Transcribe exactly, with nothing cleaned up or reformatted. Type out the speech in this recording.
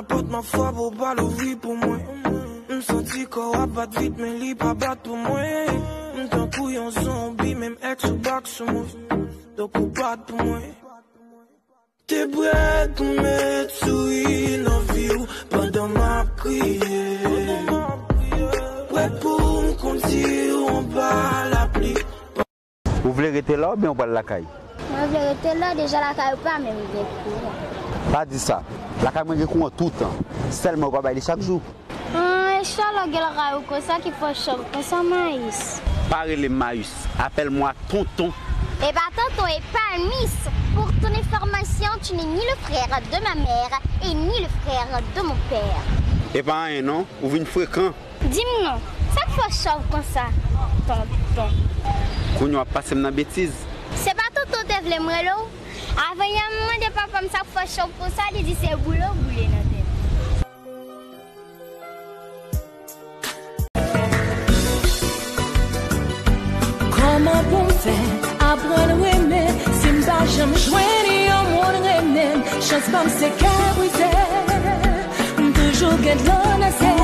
Pòt m ap frape, ou pa louvri pou mwen. M santi kò w ap bat vit, men li pa bat pou mwen. M tankou yon zonbi, menm èks ou bak sou mwen. Donk ou bat pou mwen. Te prèt pou met souri nan vi w pandan m ap kriye. Prèt pou m kondi w anba lapli. Ou vle rete la oubyen ou pral lakay? Mwen vle rete la, deja lakay ou pa menm gen kouran. Pa di sa. Lakay mwen gen kouran toutan. Sèlman ou pa bay li chak jou. An, e chalè gen lakay ou konsa ki fè w chòk konsa, Mayis? Pa rele m Mayis. Appelle-moi tonton. Et pas tonton et pas Miss. Pour ton information, tu n'es ni le frère de ma mère et ni le frère de mon père. E pa anyen non, ou vin frekan. Di m non, sa k fè w chòk konsa, tonton? Kounye w ap pase m nan betiz. Se pa tonton te vle m rele w? Avan yè m mande papa m sa k fè w chòk konsa, li di se boule w boule nan tèt. Kòman pou m fè aprann renmen si m pa janm jwenn yon moun renmen m? Chans pa m se kè brize. M toujou gen dlo nan zye